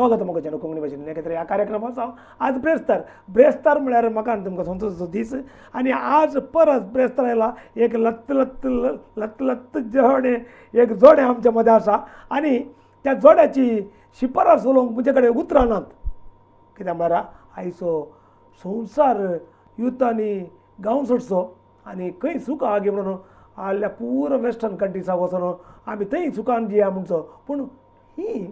स्वागत मोगाच्यान कोंकणी भाशेन एकत्र ह्या कार्यक्रमाचो आज ब्रेस्तार. ब्रेस्तार म्हळ्यार म्हाका आनी तुमकां संतोशाचो दीस आनी आज परत ब्रेस्तार आयला एक लत्त लत्त लत्त लत्त जोडे एक जोडें आमच्या मदें आसा आनी त्या जोड्याची शिफारस उलोवंक म्हजे कडेन उतरां नात. कित्याक म्हळ्यार आयचो संवसार युथांनी गांव सोडचो आनी खंय सुख आहा गे म्हणून आहल्या पुरो वेस्टर्न कंट्रीसाक वचोन आमी थंय सुखान जिया म्हणचो. पूण ही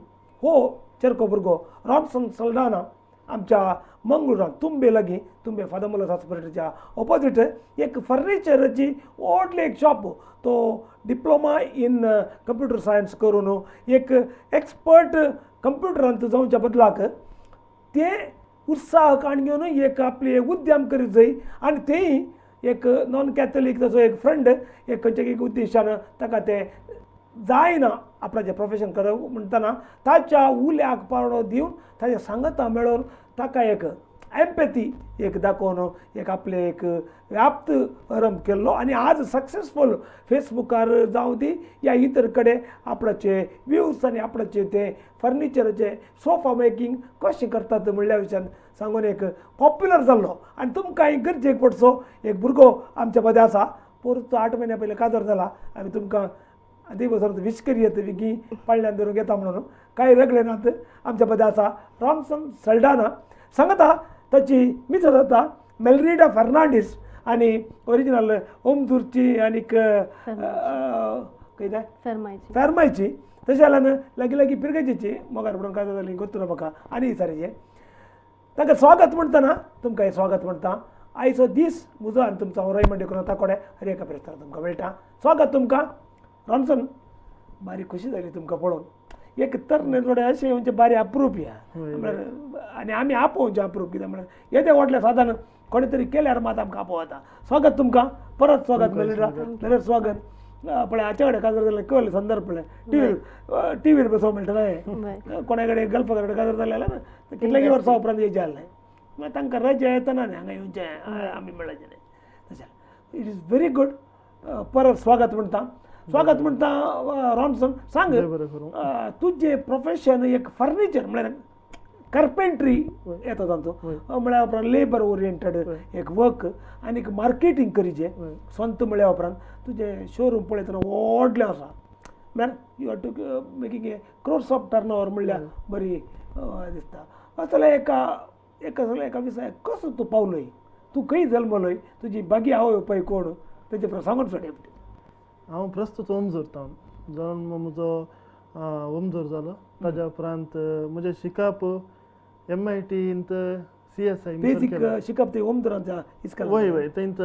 हो चेरको भुरगो रॉन्सन सल्डाना आमच्या मंगळुरांत तुंबे लागीं तुंबे फादर मुलस हॉस्पिटलच्या ऑपोजीट एक फर्निचराची व्हडली एक शॉप, तो डिप्लोमा इन कंप्युटर सायन्स करून एक एक्सपर्ट कंप्युटरांत जावच्या बदलाक ते उत्साह काण घेवन एक आपली उद्यम करीत जाय आनी तेय एक नॉन कॅथलीक ताचो एक फ्रेंड एक खंयच्या एक उद्देशान ताका तें जायना आपणाचें प्रोफेशन करप म्हणटना ताच्या उल्याक पाळो दिवन ताच्या सांगता मेळोवन ताका एक एम्पॅथी एक दाखोवन एक आपलें एक व्याप्त आरंभ केल्लो आनी आज सक्सेसफूल फेसबुकार जावं ती या इतर कडेन आपणाचे व्यूज आनी आपणाचे ते फर्निचराचे सोफा मेकींग कशें करतात म्हणल्या विशयान सांगून एक पॉप्युलर जाल्लो आनी तुमकां गरजेक पडचो एक भुरगो आमच्या मदें आसा. पोरतो 8 म्हयन्या पयलीं काजार जाला आनी तुमकां देव विश करी बेगी पाळण्यान धरून घेता म्हणून कांय रगले नात. आमच्या मदें आसा रॉन्सन सल्डाना सांगता ताची मित्र जाता मेलरिडा फर्नांडीस आनी ओरिजिनल ओमदूरची आनीक कितें फेर्मायची तशें जाल्यार लागीं लागीं पिरगेजीची मोगार म्हणून काय जाली गोत्तुना म्हाका आनी सारकें तांकां स्वागत म्हणटना तुमकां हें स्वागत म्हणटा. आयचो दीस म्हजो आनी तुमचो हांव रोय मंडेकर ताकोडे हर एका प्रेस्तार तुमकां मेळटा. स्वागत तुमकां रॉन्सन. बारी खुशी जाली तुमकां पळोवन. एक तरणे थोडे अशें म्हणजे बारी अप्रूप ह्या म्हळ्यार आनी आमी आपोवचें अप्रूप कित्याक म्हळ्यार येदें व्हडलें साधन कोणें तरी केल्यार मात आमकां आपोवता. स्वागत तुमकां परत स्वागत मेळटा जाल्यार स्वागत. पळय हाचे कडेन काजार जालें कळ्ळें संदर्भ पळय टिवीर बसोवंक मेळटलें कोणा कडेन गल्फ कडेन काजार जालें जाल्यार कितल्यागी वर्सां उपरांत येवचें जालें मागीर तांकां रजा येतना न्ही हांगा येवचें आमी मेळचें न्ही. तशें it is very good. परत स्वागत म्हणटा. स्वागत म्हणटा रॉन्सन. सांग तुजें प्रोफेशन एक फर्निचर म्हळ्यार कार्पेंट्री येता तांचो म्हळ्या उपरांत लेबर ओरिएंटेड एक वर्क आनी एक मार्केटींग करीचें स्वंत म्हळ्या उपरांत तुजें शोरूम पळयतना व्हडलें आसा म्हळ्यार you are to making a crores of turn over म्हणल्यार बरी दिसता. असल्या एका एका सगळ्या एका विशयाक कसो तूं पावलोय, तूं खंय जल्मलोय, तुजी बागी आवय बापाय कोण तेजे प्रमाण सांगून सोड. हांव प्रस्तूत ओमजूर तावन जल्म म्हजो ओमजूर जालो. ताज्या उपरांत म्हजें शिकप MITंत CSI basic शिकप ते ओमजुरांच्या इस्कॉलांत. वय वय थंयत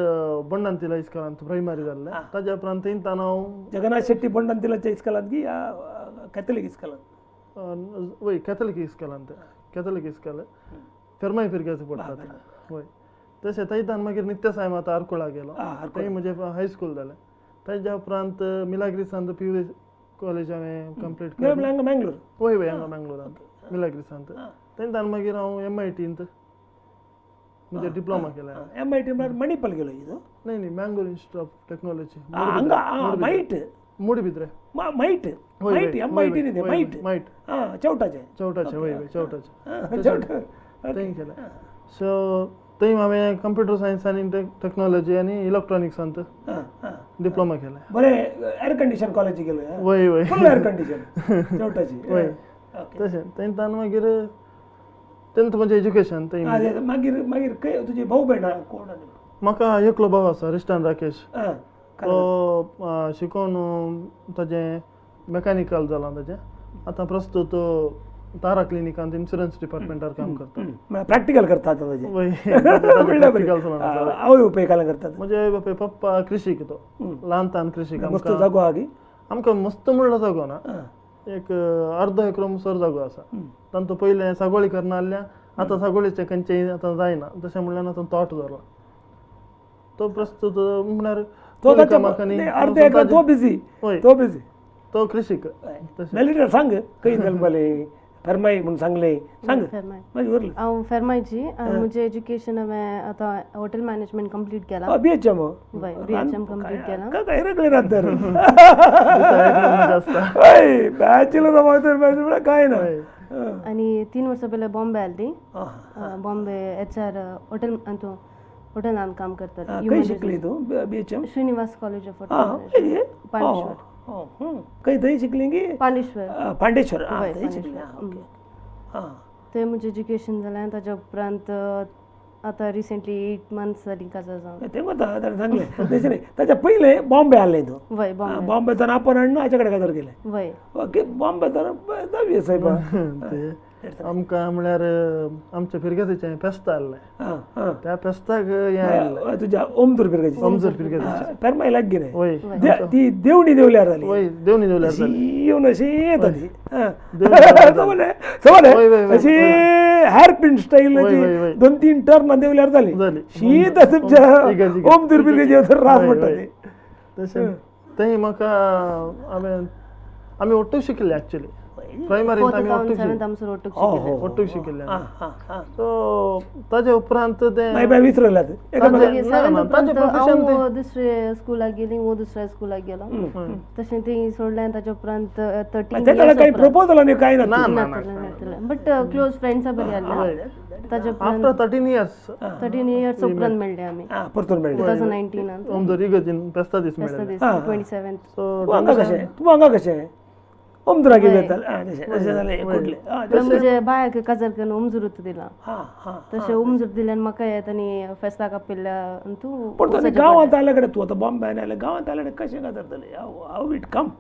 बंडांतिला इस्कॉलांत प्रायमरी जाल्लें. ताज्या उपरांत थंयतान हांव जगन्नाथ शेट्टी बंडांतिलाच्या इस्कॉलांत की कॅथलीक इस्कॉलांत? वय कॅथलीक इस्कॉलांत. कॅथलीक इस्कॉल फेर्माय फिरग्याचो पडटा तें. वय तशें थंयतान मागीर नित्य माता आरकोळा गेलो. थंय म्हजें हायस्कूल जालें. ताज्या उपरांत मिलाग्रिसांत PU college हांवें कंप्लीट केलें. मँगलोर? वय वय हांगा मँगलोरांत मिलाग्रिसांत. थंयतान मागीर हांव MITंत म्हजें डिप्लोमा केलें. MIT म्हळ्यार मणिपाल गेलो? न्ही न्ही, Mangalore institute of technology might Moodbidri. Might might MIT न्ही मायट मायट चवटाचें. चवटाचें वय वय चवटाचें थंय केलें. सो थंय हांवें कंप्युटर सायन्स आनी टेक्नॉलॉजी आनी इलेक्ट्रॉनिक्सांत डिप्लोमा केलें. बरें एअर कंडिशन कॉलेज गेलो? वय वय फुल एअर कंडिशन चवटाची. वय तशें थंयतान मागीर तेंत म्हजें एज्युकेशन थंय. मागीर मागीर खंय तुजी भाऊ भयणां कोण? म्हाका एकलो भाव आसा रिस्टान राकेश. तो शिकोवन ताजें मेकॅनिकल जालां ताजें. आतां प्रस्तूत तारा क्लिनिकांत इन्शुरन्स डिपार्टमेंटार काम करता. प्रॅक्टिकल करता ताजें? आवय बापूय काय करतात? म्हजे बापूय पप्पा कृषीक, तो ल्हान कृषीक. मस्त जागो आहा की आमकां मस्त म्हणलो जागो ना, एक अर्दो एकरो सर जागो आसा. तांचो पयलें सागोळी करना आहल्या, आतां सागोळीचें खंयचें आतां जायना तशें म्हणल्यार आतां तोट जालो. तो प्रस्तूत म्हणल्यार तो बिजी. तो बिजी तो कृषीक. सांग खंय जल्मलें फेर्माय म्हूण सांगलें सांग. मागीर हांव फेर्मायची. म्हजें एज्युकेशन हांवें आतां हॉटेल मॅनेजमेंट कंप्लीट केलां. BHM? वय BHM complete केलां. काय रगले नात तर बॅचलर ऑफ काय ना. आनी 3 वर्सां पयलीं बॉम्बे आसली. बॉम्बे HR hotel अंतू हॉटेलान काम करताली. खंय शिकली तूं BHM? Srinivas college of hotel, Pandeshwar. खंय थंय शिकली की? पांडेश्वर. पांडेश्वर, थंय शिकली. ओके. थंय म्हजें एज्युकेशन जालें. ताच्या उपरांत आतां रिसेंटली 8 मंथ्स जालीं काजार जावन. तें कोता ताणें सांगलें तशें न्ही. ताच्या पयलें बॉम्बे आहलें तूं? वय, बॉम्बे. बॉम्बेच्यान आपण हाडून हाचे कडेन काजार केलें? वय. ओके. बॉम्बेच्यान जावया सायबा. आमकां म्हळ्यार आमच्या फिरगेजीचें फेस्त आहलें, त्या फेस्ताक हें आयिल्लें. तुज्या ओमतूर फिरगेजी? ओमतूर फिरगेजीचें. पेरमाय लागीं न्ही? वय. ती देवणी देवल्यार जाली? वय, देवणी देवल्यार जाली. येवन अशी येता ती. समजलें? अशी हेअर पिन स्टायल 2-3 टर्न देवल्यार जाली. शीत तुमच्या ओमतूर फिरगेजी रास म्हणटा ती. तशें थंय म्हाका हांवें आमी ओट्टूक शिकिल्ले एक्चुली. प्रायमरींत आमी ओट्टूक शिकिल्ले. सो ताजे उपरांत तें विसरल्यात. हांव दुसऱ्या स्कुलाक गेली, वो दुसऱ्या स्कुलाक गेलो. तशें ती सोडलें. ताच्या उपरांत 13 कांय प्रपोजल आनी कांय ना, बट क्लोज फ्रेंड्सा बरी आहले. ताच्या उपरांत आफ्टर 13 इयर्स 13 इयर्स उपरांत मेळ्ळे आमी. परतून मेळ्ळे 2019 ओमजोर इगर्जीन फेस्ता दीस मेळ्ळे. 27. तूं हांगा कशें? तूं हांगा कशें? ओमतुराक म्हणजे बायक काजार करून ओमजूर दिला. तशें ओमजूर दिल्यान म्हाका येता आनी फेस्ताक आपयल्या तूं. पूण तूं गांवांत आयल्या कडेन, तूं आतां बॉम्बे आयल्या, गांवांत आयल्या कडेन कशें काजारतलें? How it come?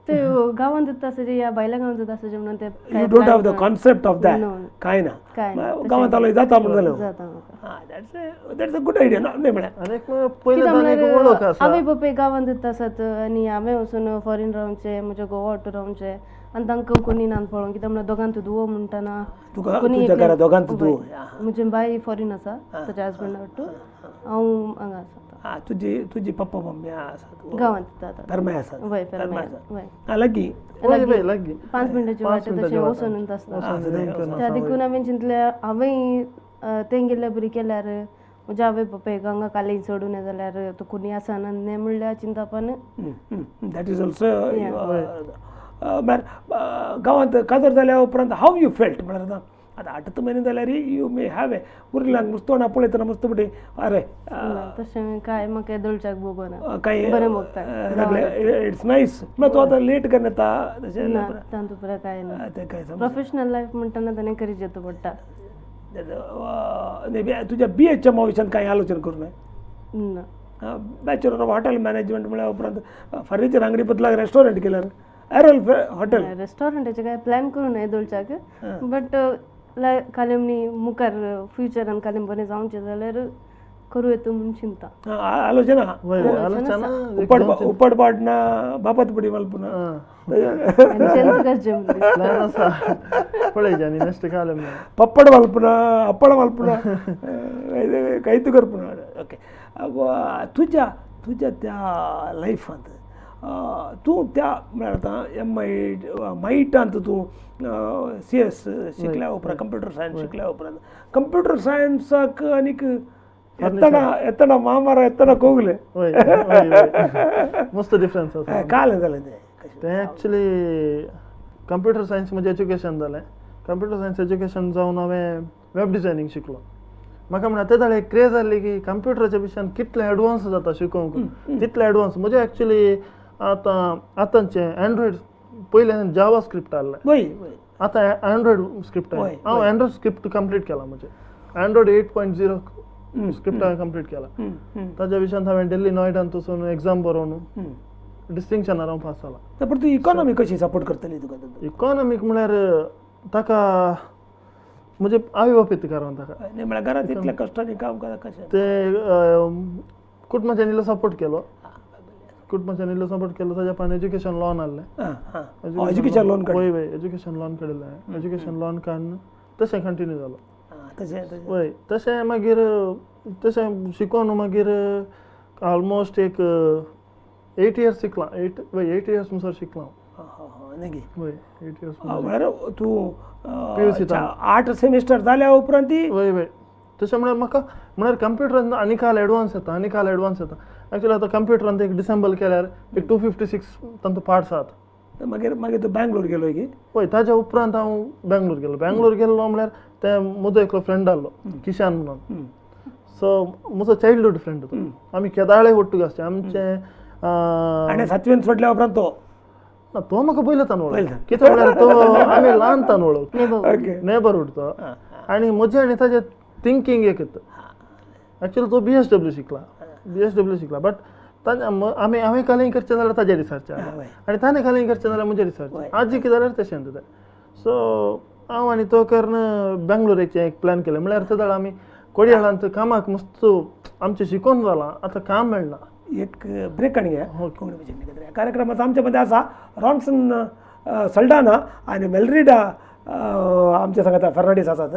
ते गांवांत आसचे या भायल्या गांवांत आसचे म्हणून ते you don't have the concept of that. कांय ना, गांवांत आलो जाता म्हणून जालें. जाता म्हाका. That's a good idea. न्हय म्हळ्यार आवय बापूय गांवांत आसात आनी हांवें वचून फॉरेन रावचें, म्हज्या गोवा ऑटो रावचें आनी तांकां कोणी ना पळोवंक. कित्याक म्हणल्यार दोगांत धुवो म्हणटना कोणी दोगांत धुवो. म्हजें बाय फॉरेन आसा, ताच्या हजबंड ऑटो, हांव हांगा आसा. तुजी तुजी पप्पा मम्मी आसात गांवांत? फेर्माय आसा? वय, फेर्माय. लागीं? लागीं, 5 मिनटाची वाट. तशें वचून आसता. त्या देखून हांवें चिंतलें हांवें तेंगेल्या बरी केल्यार म्हज्या आवय बापायक हांगा कालें सोडून जाल्यार तूं कोणी आसा ना म्हणल्यार चिंतपान. That is also म्हळ्यार गांवांत काजार जाल्या उपरांत how you felt? म्हळ्यार आतां 8 म्हयने जाल्यार you may have a उरल्यांक मुस्तोणा पळयतना मस्त पटी अरे तशें कांय म्हाका दोळच्याक भोगना. कांय बरें भोगता. It's nice. म्हळ्यार तूं आतां लेट करून येता तशें तातूंत पुरा कांय ना. तें कांय प्रोफेशनल लायफ म्हणटना ताणें करीत येता पडटा. तुज्या BHM विशयान कांय आलोचन करूं नये? ना. बॅचलर ऑफ हॉटेल मॅनेजमेंट म्हळ्या उपरांत फर्निचर आंगडी बदलाक रेस्टॉरंट केल्यार एरल हॉटेल रेस्टॉरंटाचें कांय प्लॅन करूं नये दोळच्याक, बट कालेमनी मुखार फ्युचरान कालेम बरें जावचें जाल्यार करूं येता म्हूण चिंता. आलोचना उपड पाडना बापात पडी मलपुना पप्पड मलपुना अप्पड मलपुना कैतू करपुना. ओके, तुज्या तुज्या त्या लायफांत तूं त्या म्हळ्यार आतां MI मायटांत तूं CS शिकल्या उपरांत कंप्युटर सायन्स शिकल्या उपरांत कंप्युटर सायन्साक आनीक येतना येतना मामारा येतना कोगले मस्त डिफरन्स आसा. काल जालें तें? तें एक्चुली कंप्युटर सायन्स म्हजें एज्युकेशन जालें. कंप्युटर सायन्स एज्युकेशन जावन हांवें वेब डिजायनींग शिकलो. म्हाका म्हणल्यार ते जाल्यार एक क्रेज आहली की कंप्युटराच्या विशयान कितलें एडवान्स जाता शिकोवंक तितलें एडवान्स. म्हजें एक्चुली आतां आतांचें एन्ड्रॉयड पयलें जावा स्क्रिप्ट आहलें, आतां एन्ड्रॉयड स्क्रिप्ट आहलें. हांव एन्ड्रॉयड स्क्रिप्ट कंप्लीट केला. म्हजें एन्ड्रॉयड 8.0 स्क्रिप्ट हांवें कंप्लीट केला. ताज्या विशयांत हांवें दिल्ली नोयडांत वचून एग्जाम बरोवन डिस्टिंक्शनार हांव पास जाला. पूण तूं इकॉनॉमी कशी सपोर्ट करतली तुका? इकॉनॉमीक म्हळ्यार ताका म्हणजे आवय बापूय कारण ताका म्हळ्यार घरांत इतल्या कश्टांनी काम कशें ते कुटुंबाच्यान इल्लो सपोर्ट केलो. कुटुंबाच्यान इल्लो सपोर्ट केलो. ताज्या पान एज्युकेशन लोन आहलें. Education loan? वय वय, एज्युकेशन लोन काडिल्लें हांवें. एज्युकेशन लोन काडून तशें कंटिन्यू जालो. तशें वय, तशें मागीर तशें शिकोवन मागीर ऑलमोस्ट एक 8 इयर्स शिकलां. 8 इयर्स म्हणसर शिकलां. वय, 8 इयर्स म्हळ्यार तूं 8 सेमिस्टर जाल्या उपरांत? वय वय, तशें म्हळ्यार म्हाका म्हळ्यार कंप्युटरान आनी काल एडवान्स येता, आनी काल एडवान्स येता. एक्चुअली आतां कंप्युटरान एक डिसेंबल केल्यार एक 256 तांचो पार्ट्स आसात. मागीर मागीर तूं बँगलोर गेलो की? वय, ताज्या उपरांत हांव बेंगलोर गेलो. बेंगलोर गेल्लो म्हळ्यार ते म्हजो एकलो फ्रेंड आहलो किशान म्हणून. सो म्हजो चायल्डहूड फ्रेंड तो. आमी केदाळे ಒಟ್ಟಿಗೆ आसचे आमचे. आनी सातवेन सोडल्या उपरांत तो ना, तो म्हाका पयले तान वळख. कितें म्हळ्यार तो आमी ल्हान तान वळख, नेबरहूड तो. आनी म्हजें आनी ताजें थिंकींग एकच. एक्चुअली तो BSW शिकला, BSW शिकला, बट आमी हांवें कालें करचें जाल्यार ताजें रिसर्च आनी ताणें कालें करचें जाल्यार म्हजें रिसर्च, आजी कितें जाल्यार तशें जाता. सो हांव आनी तो करून बेंगलोराचें एक प्लॅन केलें. म्हळ्यार ते जाल्यार आमी कोडयाळांत कामाक मस्त आमचें शिकोवन जालां, आतां काम मेळना. एक ब्रेक काडून घ्या. कोंकणी भाशेन कार्यक्रमात आमच्या मध्ये आसा रॉन्सन सल्डाना आनी मेलरिडा आमच्या सांगता फर्नांडीस आसात.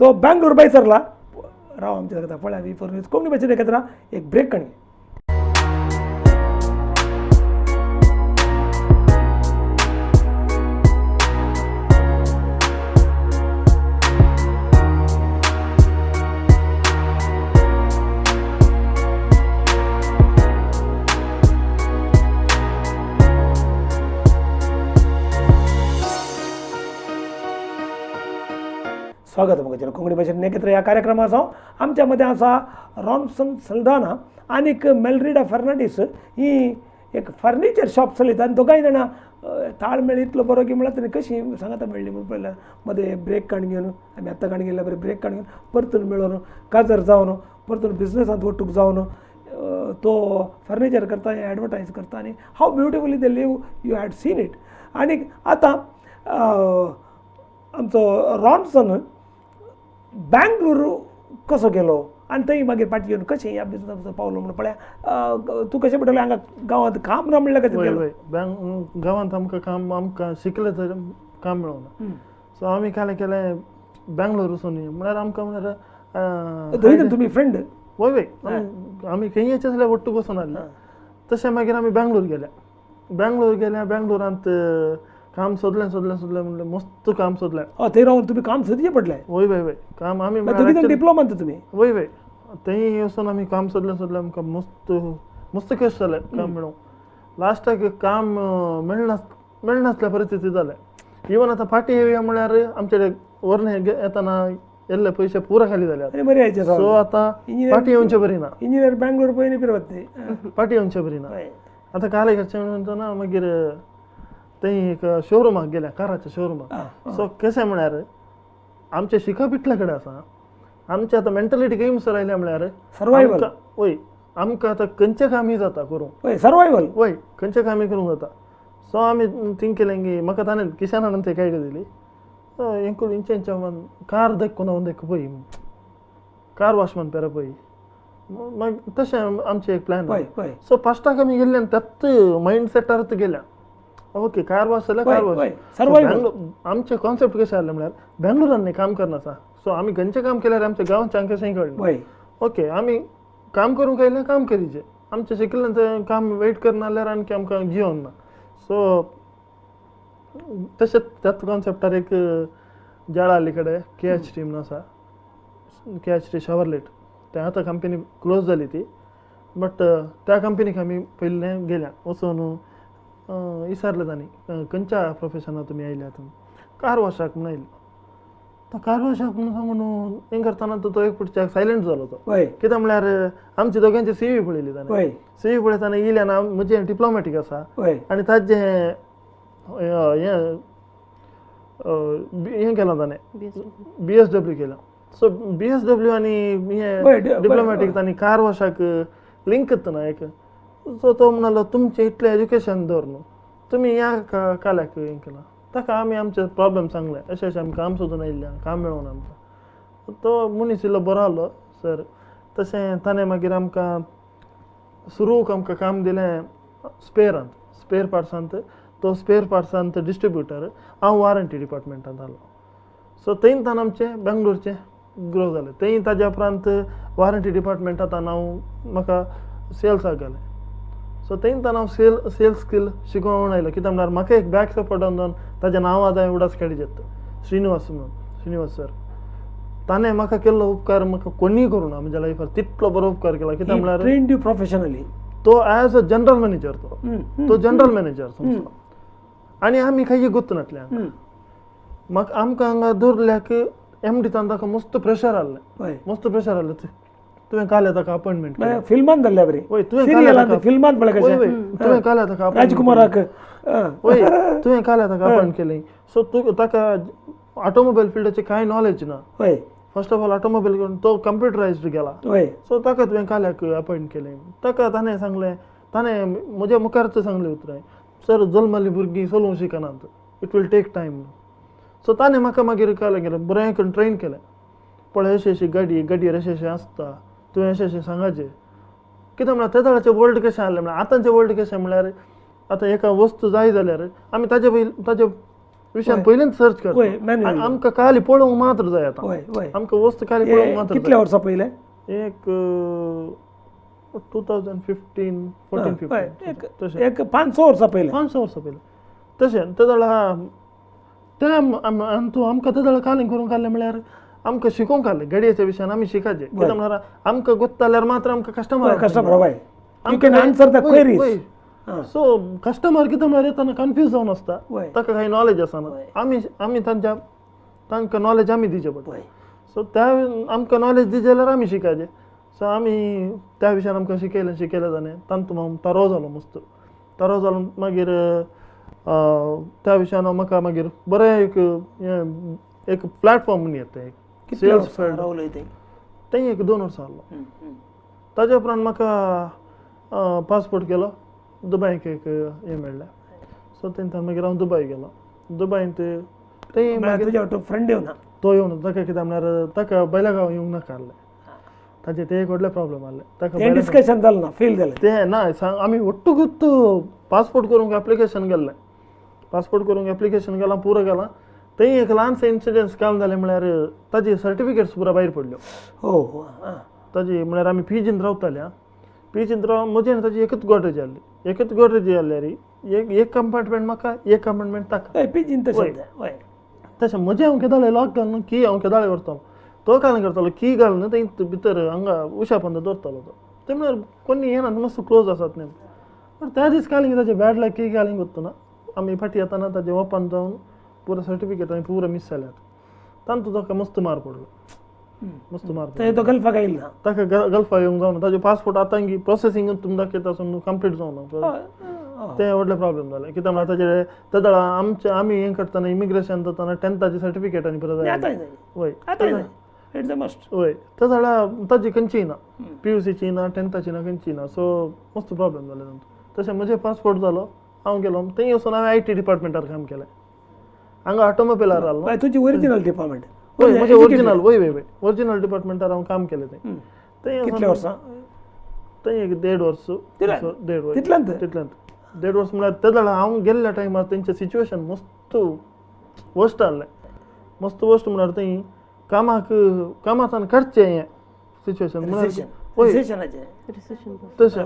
तो बँगलोर बाय सरला राव आमच्या सांगता पळया V4 news Konkani भाशेन एकत्र एक ब्रेक काडून. स्वागत म्हजें कोंकणी भाशेन एकत्र ह्या कार्यक्रमाचो. आमच्या मदें आसा रॉन्सन सल्दाना आनीक मेलरिडा फर्नांडीस. ही एक फर्निचर शॉप चलयता आनी दोगांय जाणां ताळमेळ इतलो बरो की म्हळ्यार तेणी कशी सांगाता मेळ्ळी म्हूण पळयल्यार मदें ब्रेक काडून घेवन आमी आतां काडून गेल्ल्या बरें ब्रेक काडून घेवन परतून मेळोन काजर जावन परतून बिजनसांत वटूक जावन तो फर्निचर करता, एडवर्टायज करता आनी how beautifully they live you had seen it. आनीक आतां आमचो रॉन्सन बँगलोर कसो गेलो आनी थंय मागीर फाटीं येवन कशें ह्या बिजनसाचो पावलो म्हणून पळया. तूं कशें म्हणटलें हांगा गांवांत काम ना म्हणल्यार कशें गेलो? गांवांत आमकां काम, आमकां शिकलें तर काम मेळना. सो आमी कालें केलें बँगलोर वचून म्हळ्यार आमकां म्हळ्यार थंय तुमी फ्रेंड? वय वय, आमी खंय येचे जाल्यार ಒಟ್ಟು वचून आसले. तशें मागीर आमी बँगलोर गेले. बँगलोर गेले, बँगलोरांत काम सोदलें सोदलें सोदलें म्हणलें मस्त काम सोदलें. थंय रावन तुमी काम सोदचें पडलें? वय वय वय, काम आमी डिप्लोमा तुमी? वय वय, थंय वचून आमी काम सोदलें सोदलें, आमकां मस्त मस्त कश्ट जालें काम मेळूंक. लास्टाक काम मेळनासल्या परिस्थिती जालें. इवन आतां फाटीं येवया म्हळ्यार आमचे व्हरून येतना येल्ले पयशे पुरा खाली जाले. बरें. सो आतां फाटीं येवचें बरी ना. इंजिनियर बँगलोर पळय फिरवत फाटीं येवचें बरी ना. आतां कालें करचें म्हणटना मागीर थंय एक शोरुमाक गेल्या, काराच्या शोरुमाक. सो कशें म्हळ्यार आमचें शिकप इतले कडेन आसा, आमचें आतां मेंटलिटी खंय मुसर आयल्या म्हळ्यार सर्वायवल. वय, आमकां आतां खंयचें कामय जाता करूंक. सर्वायवल. वय, खंयचें कामय करूंक जाता. सो आमी थिंक केलें की म्हाका ताणें किशानान ते आयडिया दिली, हें करून इंचे इंचे कार देख कोण देख पळय, कार वॉश म्हण पेरा पळय. मागीर तशें आमचें एक प्लॅन. सो फस्टाक आमी गेल्ले त्याच मायंड सेटार गेल्या. ओके, कार वॉश जाल्यार कार वॉश. आमचें कॉन्सेप्ट कशें आहलें म्हळ्यार बेंगलोरान न्ही काम करना आसा. सो आमी खंयचें काम केल्यार आमच्या गांवच्या कशें कळना. ओके, आमी काम करूंक आयलें काम करीचें, आमचें शिकलें तें काम वेट करना जाल्यार आणखी आमकां जिवन ना. सो तशेंच त्याच कॉन्सेप्टार एक जाळा आली कडेन KHT म्हणून आसा, KHT Chevrolet. तें आतां कंपनी क्लोज जाली ती, बट त्या कंपनीक आमी पयलें गेल्या वचून विचारलें तांणी खंयच्या प्रोफेशनाक तुमी आयल्यात, कार वॉशाक म्हणून आयले. तो कार वॉशाक म्हणून सांगून हें करतना तो एक पुढच्याक सायलंट जालो तो. कित्याक म्हळ्यार आमची दोगांची CV पळयली ताणें. CV पळयतना येयल्यान म्हजें डिप्लोमॅटीक आसा आनी ताजें हें हें केलां ताणें, BSW केलां. सो BSW आनी हें डिप्लोमॅटीक तांणी कार वॉशाक लिंक ना एक. सो तो म्हणालो तुमचें इतलें एज्युकेशन दवर न्हू तुमी ह्या काल्याक हें केलां. ताका आमी आमचे प्रॉब्लम सांगले, अशें अशें आमी काम सोदून आयिल्लें, काम मेळूना आमकां. तो मनीस इल्लो बरो आहलो सर. तशें ताणें मागीर आमकां सुरूक आमकां काम दिलें स्पेरांत, स्पेर पार्ट्सांत. तो स्पेर पार्ट्सांत डिस्ट्रिब्युटर, हांव वॉरंटी डिपार्टमेंटांत आहलो. सो थंय तान आमचें बेंगलोरचें ग्रो जालें. थंय ताज्या उपरांत वॉरंटी डिपार्टमेंटांत हांव म्हाका सेल्साक घालें. सो थंय तान हांव सेल्स स्कील शिकोवन आयलो. कित्याक म्हळ्यार म्हाका एक बॅक सपोर्ट जावन ताजें नांव आतां हांवें उडास काडीत, श्रीनिवास म्हणून, श्रीनिवास सर. ताणें म्हाका केल्लो उपकार म्हाका कोणीय करूं ना म्हज्या लायफार, तितलो बरो उपकार केला. कित्याक म्हळ्यार ट्रेन्ड you professionally तो एज अ जनरल मॅनेजर, तो जनरल मॅनेजर समजलो. आनी आमी कांय गुत्त नासले. म्हाका आमकां हांगा दवरल्याक एम डी ताका मस्त प्रेशर आहलें, मस्त प्रेशर आहलें. तुवें काल ताका अपॉयंटमेंट फिल्मान धरल्या बरी. वय तुवें फिल्मान तुवें काल ताका राजकुमाराक वय तुवें काल ताका अपॉयंट केलें. सो तूं ताका ऑटोमोबायल फिल्डाचें कांय नॉलेज ना. वय फर्स्ट ऑफ ऑल ऑटोमोबायल तो कंप्युटरायज्ड गेला. वय सो ताका तुवें काल्याक अपॉयंट केलें. ताका ताणें सांगलें, ताणें म्हज्या मुखारच सांगलें उतरां, सर जल्मल्लीं भुरगीं चलोवंक शिकनात, it will take time. So ताणें म्हाका मागीर काल केलें बरें करून ट्रेन केलें. पळय अशें अशी गाडी गाडयेर अशें अशें आसता, तुवें अशें अशें सांगाचें. कितें म्हळ्यार ते वेळाचें वर्ल्ड कशें आहलें म्हळ्यार आतांचें वर्ल्ड कशें म्हळ्यार आतां एका वस्तू जाय जाल्यार आमी ताजे पयलीं ताजे विशयान पयलींच सर्च करता. आमकां खाली पळोवंक मात्र जाय आतां, आमकां वस्तू खाली पळोवंक मात्र. कितल्या वर्सां पयलें? एक 2015 14 15 तशें, एक 5-6 वर्सां पयलें. 5-6 वर्सां पयलें तशें. ते जाल्यार ते तूं आमकां ते जाल्यार कालें करूंक काडलें म्हळ्यार आमकां शिकोवंक काडलें गाडयेच्या विशयान आमी शिकाचें. कितें म्हळ्यार आमकां गोत्ता जाल्यार मात्र आमकां कस्टमर कस्टमर वय you can answer the queries. So customer कितें म्हळ्यार येतना कन्फ्यूज जावन आसता, ताका कांय नॉलेज आसना. आमी आमी तांच्या तांकां नॉलेज आमी दिवचें पडटा. सो त्या आमकां नॉलेज दिवचें जाल्यार आमी शिकाचें. सो आमी त्या विशयान आमकां शिकयलें शिकयलें जालें तांतूं हांव तारो जालो, मस्त तारो जालो. मागीर त्या विशयान म्हाका मागीर बरें एक एक प्लॅटफॉर्म म्हूण येता एक सेल्स तें एक 2 वर्सां आहलो. ताज्या उपरांत म्हाका पासपोर्ट केलो, दुबायक एक हें मेळ्ळें. सो थंयच्यान मागीर हांव दुबाय गेलो. दुबायंत तें मागीर फ्रेंड येवना, तो येवना ताका कितें म्हळ्यार ताका बैला गांव येवंक नाका आहलें, ताजें तें एक व्हडलें प्रॉब्लम आहलें. ताका डिस्कशन जालें ना, फेल जालें तें ना. आमी ಒಟ್ಟುಗುತ್ತು पासपोर्ट करूंक एप्लिकेशन गेल्लें, पासपोर्ट करूंक एप्लिकेशन गेलां पुरो गेलां. थंय एक ल्हानसो इन्सिडंट्स काम जालें म्हळ्यार ताजी सर्टिफिकेट्स पुरा भायर पडल्यो. हो ताजी म्हळ्यार आमी पीजींत रावताले, पीजींत राव म्हजें आनी ताजी एकूच गोडरेज आहली, एकूच गोडरेज आहल्यार एक कंपार्टमेंट म्हाका, एक कंपार्टमेंट ताका. पीजींत तशें म्हजें हांव केदाळे लॉक घालून की हांव केदाळे व्हरतालो, तो काल करतालो की घालून थंय भितर हांगा उशा पंद दवरतालो तो. ते म्हळ्यार कोणी येना, मस्त क्लोज आसात न्ही. पण त्या दीस कालींग ताजें बॅड लक की कालींग वतना आमी फाटीं येतना ताजें ओपन जावन पुरो सर्टिफिकेट आनी पुरो मीस जाल्यात. तांतूं ताका मस्त मार पडलो, मस्त मार पडलो. तो गल्फाक आयलो ना, ताका गल्फाक येवंक जावना. ताजें पासपोर्ट आतां प्रोसेसींग तुमी दाखयता आसून कंप्लीट जावना, तें व्हडलें प्रॉब्लम जालें. कित्याक म्हळ्यार ताजें ते वेळार आमचें आमी हें करतना इमिग्रेशन जातना 10थाची सर्टिफिकेट आनी परत जाय. वय it's a must. वय ते जाल्यार ताजी खंयची ना, PUCची ना, 10थाची ना, खंयची ना. सो मस्त प्रॉब्लम जालें तांचो. तशें म्हजें पासपोर्ट जालो, हांव गेलो थंय वचून हांवें IT डिपार्टमेंटार काम केलें. हांगा ऑटोमोबायलार आहलो. तुजी ओरिजिनल डिपार्टमेंट? वय म्हजें ओरिजिनल, वय वय वय ओरिजिनल डिपार्टमेंटार हांव काम केलें. थंय थंय कितले वर्सां? थंय एक 1.5 वर्स. 1.5 वर्स तितल्यांत तितल्यांत 1.5 वर्स म्हळ्यार ते जाल्यार हांव गेल्ल्या टायमार तेंचें सिच्युएशन मस्त वर्स्ट आहलें. मस्त वर्स्ट म्हळ्यार थंय कामाक कामासान काडचें हें सिच्युएशन वय तशें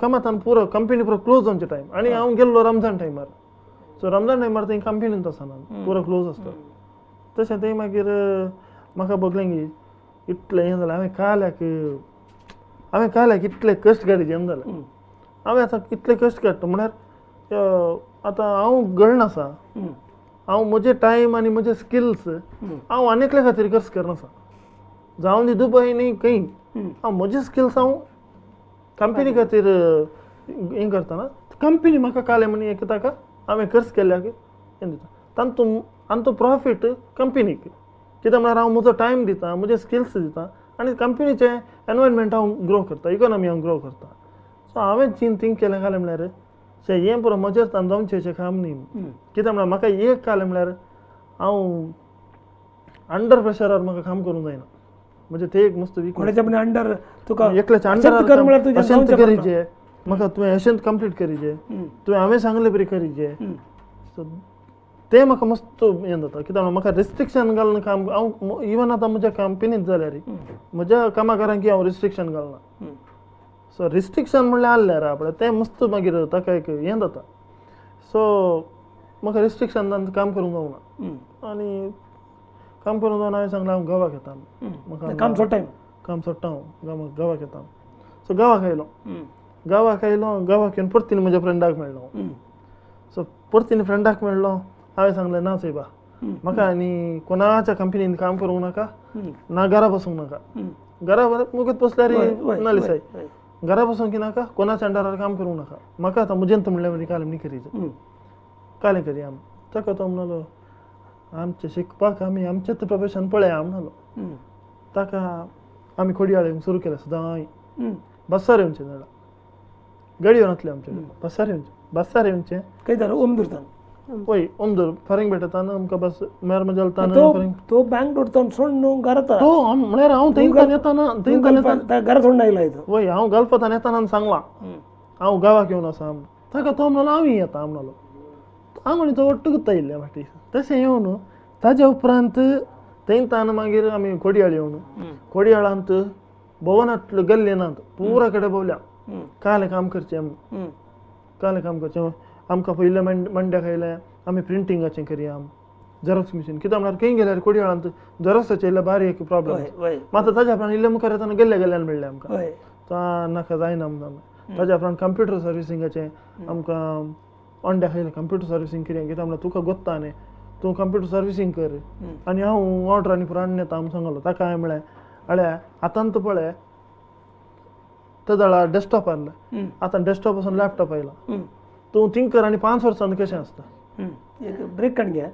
कामासान पुरो कंपनी पुरो क्लोज जावचे टायम. आनी हांव गेल्लो रमजान टायमार. सो रमजान टायमार थंय कंपनींत आसना, पुरो क्लोज आसता. तशें थंय मागीर म्हाका बगलें की इतलें हें जालें. हांवें काल्याक हांवें काल्याक इतलें कश्ट काडीत जें जालें. हांवें आतां इतलें कश्ट काडटा म्हळ्यार आतां हांव गळण आसा, हांव म्हजें टायम आनी म्हजे स्किल्स हांव आनी एकल्या खातीर खर्च करनासा. जावं दी दुबय न्ही खंय, हांव म्हजे स्किल्स हांव कंपनी खातीर हें करतना कंपनी म्हाका कालें म्हण एक ताका हांवें खर्च केल्ल्याक हें दिता. तांतूं आनी तो प्रॉफीट कंपनीक. कित्याक म्हळ्यार हांव म्हजो टायम दिता, म्हजे स्किल्स दिता आनी कंपनीचें एनवायरमेंट हांव ग्रो करता, इकॉनॉमी हांव ग्रो करता. सो हांवें चीन थिंक केलें कालें म्हळ्यार शे हें पुरो म्हजेच जावचें अशें काम न्ही. कित्याक म्हळ्यार म्हाका एक कालें म्हळ्यार हांव अंडर प्रेशरार म्हाका काम करूंक जायना. म्हणजे ते एक मस्त वीक अंडर तुका एकल्याच्या अंडर अशेंच करीचे म्हाका तुवें अशेंच कंप्लीट करीचे, तुवें हांवें सांगलें बरी करीचे. सो तें म्हाका मस्त हें जाता. कित्याक म्हाका रिस्ट्रिक्शन घालून काम हांव इवन आतां म्हज्या कंपनींत जाल्यार म्हज्या कामाकारांक हांव रिस्ट्रिक्शन घालना. सो रिस्ट्रिक्शन म्हणल्यार आहल्यार आपणें तें मस्त मागीर ताका एक हें जाता. सो म्हाका रिस्ट्रिक्शन काम करूंक जावना. आनी काम करूंक जावना हांवें सांगलें हांव गांवाक येता, म्हाका काम सोडटा, काम सोडटा हांव गांवाक येता. सो गांवाक आयलो, गांवाक आयलो, गांवाक येवन परतीन म्हज्या फ्रेंडाक मेळ्ळो. सो परतीन फ्रेंडाक मेळ्ळो. हांवें सांगलें ना सायबा म्हाका आनी कोणाच्या कंपनीन काम करूंक नाका ना घरा बसूंक नाका. घरा मुगत बसल्यार नाली साय घरा बसूंक की नाका, कोणाच्या अंडरार काम करूंक नाका. म्हाका आतां म्हजेंत म्हणल्यार म्हणजे कालें न्ही करीच कालें करी आमी. ताका तो म्हणलो आमचें शिकपाक आमी आमचेंच प्रोफेशन पळया म्हणलो. ताका आमी खोडयाळ येवंक सुरू केलें सदांय. बस्सार येवचें जाणां गाडयो नासल्यो आमचे, बस्सार येवचें बस्सार येवचें. खंय जालें ओमदूर? वय ओमदूर फरींग भेटताना आमकां बस मेर मजालताना तो बँगलोर तावन सोडून घरा तो म्हळ्यार हांव थंयतान येताना थंयतान घरा सोडून आयला. वय हांव गल्फातान येताना सांगलां हांव गांवाक येवन आसा. ताका तो म्हणलो हांव येता म्हणलो. हांव आनी तो ಒಟ್ಟು ಗೊತ್ತಾಯಿಲ್ಲ फाटी. तशें येवन ताज्या उपरांत थंयतान मागीर आमी कोडियाळ येवन कोडियाळांत भोवनातलो गल्ले नात पुरा कडेन भोवल्या. कालें काम करचें आमी, कालें काम करचें. आमकां पयलें मंड्याक आयलें आमी प्रिंटिंगाचें करया, झेरॉक्स मशीन. कित्याक म्हळ्यार खंय गेल्यार कोडियाळांत झेरॉक्साचें इल्लें बारीक प्रॉब्लम. मात ताज्या उपरांत इल्लें मुखार येतना गेल्ले गेल्ल्यान मेळ्ळें आमकां. तो नाका जायना म्हणून ताज्या उपरांत कंप्युटर सर्विसिंगाचें आमकां अंड्याक आयलें कंप्युटर सर्विसींग करया. कित्याक म्हळ्यार तुका गोत्ता न्ही तूं कंप्युटर सर्विसींग कर आनी हांव ऑर्डर आनी पुरो हाडून येता म्हूण सांगलो. ताका हांवें म्हळें अळे आतां तूं पळय तेदळा डेस्कटॉप आहलो, आतां डेस्कटॉप पासून लॅपटॉप आयला, तूं थिंक कर आनी 5 वर्सां कशें आसता. एक ब्रेक काडून घ्या.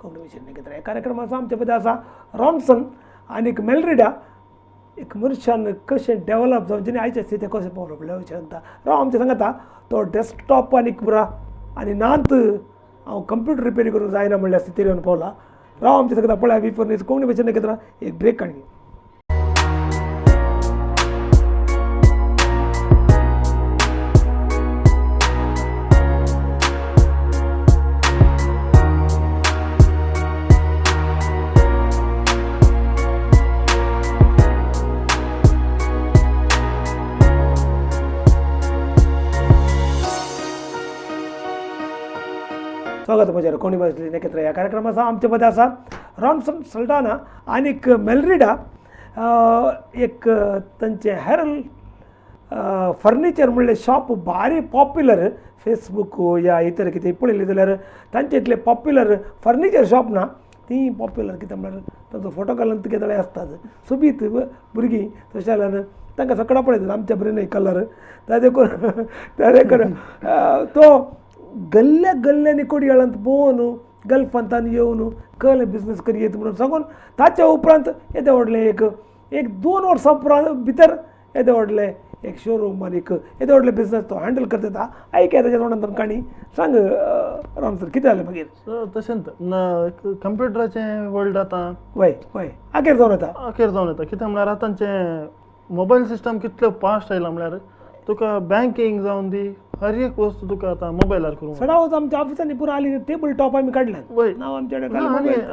कोंकणी विशय कार्यक्रमाचो आमचे पद आसा रॉन्सन आनी मेलरिडा एक मनशान कशें डेवलप जावचें आनी आयचे स्थिती कशें पावलो म्हणल्यार विशय सांगता. राव आमचें सांगता तो डेस्कटॉप आनी पुरा आनी नात हांव कंप्युटर रिपेरी करूंक जायना म्हणल्यार स्थितीर येवन पावला. राव आमचें सांगता पळय बिफोर न्यूज कोंकणी भाशेन एकत्र एक ब्रेक काडून घे. स्वागत म्हजेर कोणी भाशेंतली एकत्र ह्या कार्यक्रमाचा आमचे मदें आसा रॉन्सन सल्डाना आनीक मेलरिडा एक तांचें हॅरल फर्निचर म्हणलें शॉप भारी पॉप्युलर फेसबूक या इतर कितें पळयलें जाल्यार तांचे इतलें पॉप्युलर फर्निचर शॉप ना ती पॉप्युलर कितें म्हणल्यार तांचो फोटो घालून कितें आसतात सोबीत भुरगीं तशें जाल्यार तांकां सगळें पळयतात आमच्या बरें न्हय कलर त्या देखून तो गल्ल्या गल्ल्यांनी कोडयाळांत भोंवन गल्फांतान येवन कळ्ळें बिजनस करी म्हणून सांगून ताच्या उपरांत येदें व्हडलें एक एक 2 वर्सां उपरांत भितर येदें व्हडलें एक शोरूम आनी एक येदें व्हडलें बिजनस तो हँडल करता येता. आयक ताच्या तोंडांतल्यान काणी सांग राम सर कितें जालें मागीर. सो तशेंच ना कंप्युटराचें वर्ल्ड आतां वय वय आखेर जावन येता, अखेर जावन येता. कित्याक म्हळ्यार आतांचें मोबायल सिस्टम कितलें फास्ट आयलां म्हळ्यार तुका बँकींग जावन दी हर एक वस्तू तुका आतां मोबायलार करूंक सदांच आमच्या ऑफिसांनी पुरो आली टेबल टॉप आमी काडल्यान वय नांव आमच्या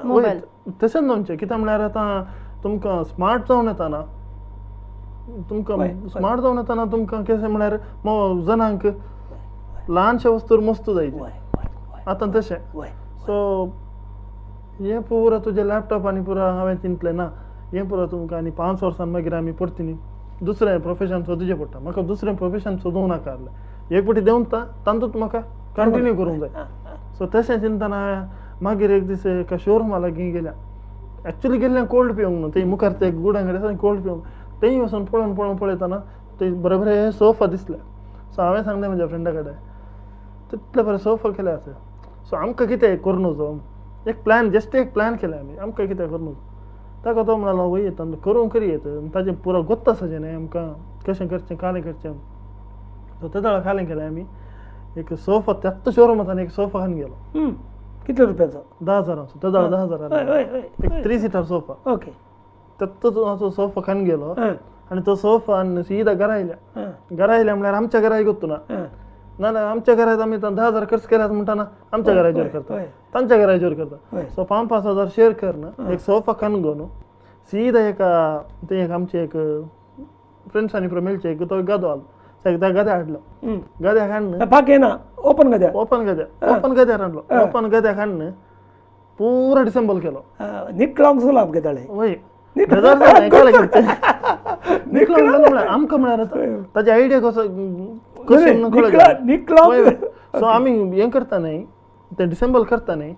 वय तशेंच आमचें. कित्याक म्हळ्यार आतां तुमकां स्मार्ट जावन येताना तुमकां स्मार्ट जावन येताना तुमकां कशें म्हळ्यार जणांक ल्हानशे वस्तूर मस्तू जायचे आतां तशें. सो हें पुरो तुजें लॅपटॉप आनी पुरो हांवें चिंतलें ना हें पुरो तुमकां आनी 5 वर्सां मागीर आमी परतीनी दुसरें प्रोफेशन सोदचें पडटा. म्हाका दुसरें प्रोफेशन सोदूंक नाका आहलें, एक फावटी देंवता तातूंत म्हाका कंटिन्यू करूंक जाय. सो तशें चिंतना हांवें मागीर एक दीस एका शोरुमा लागीं गेल्या. एक्चुली गेल्लें कोल्ड पिवंक न्हू, थंय मुखार ते गुड आंगडी आसा कोल्ड पिवंक, थंय वचून पळोवन पळोवन पळयतना थंय बरे बरे सोफा दिसले. सो हांवें सांगलें म्हज्या फ्रेंडा कडेन तितले बरे सोफा केले आसा. सो आमकां कितें करूं नजो एक प्लॅन, जस्ट एक प्लॅन केलें आमी आमकां कितें करूं नजो. ताका तो म्हणलो वय येता करूंक करी येता ताजें पुरो गोत्त आसा जें न्ही आमकां कशें करचें कालें करचें. सो ते वेळार कालें केलें आमी एक सोफा त्याच शोरुमांत एक सोफा हाडून गेलो. कितले रुपयाचो? 10,000 ते वेळार 10,000 एक 3 सीटर सोफा. ओके त्याच सोफा खावन गेलो आनी तो सोफा आनी सीधा घरा आयल्या. घरा आयल्या म्हळ्यार आमच्या घराय गोत्तू ना नाल्यार आमच्या घरात आमी 10,000 खर्च केल्यात म्हणटाना आमच्या घराचेर करता तांच्या घराचेर करता. सो 5-5 हजार शेअर कर एक सोफा खावन घेवन सीधा एका ते एक आमचे एक फ्रेंड्सांनी मेळचे एक तो गदो आलो त्या गद्या हाडलो. गद्या हाडून पाके ना ओपन गद्या ओपन गद्या ओपन गद्यार हाडलो. ओपन गद्या हाडून पुरो डिसेंबल केलो. निकळोंक सुलाप घेताले वय आमकां म्हळ्यार ताजी आयडिया कसो. सो आमी हें करता न्हय तें डिसेंबल करता न्ही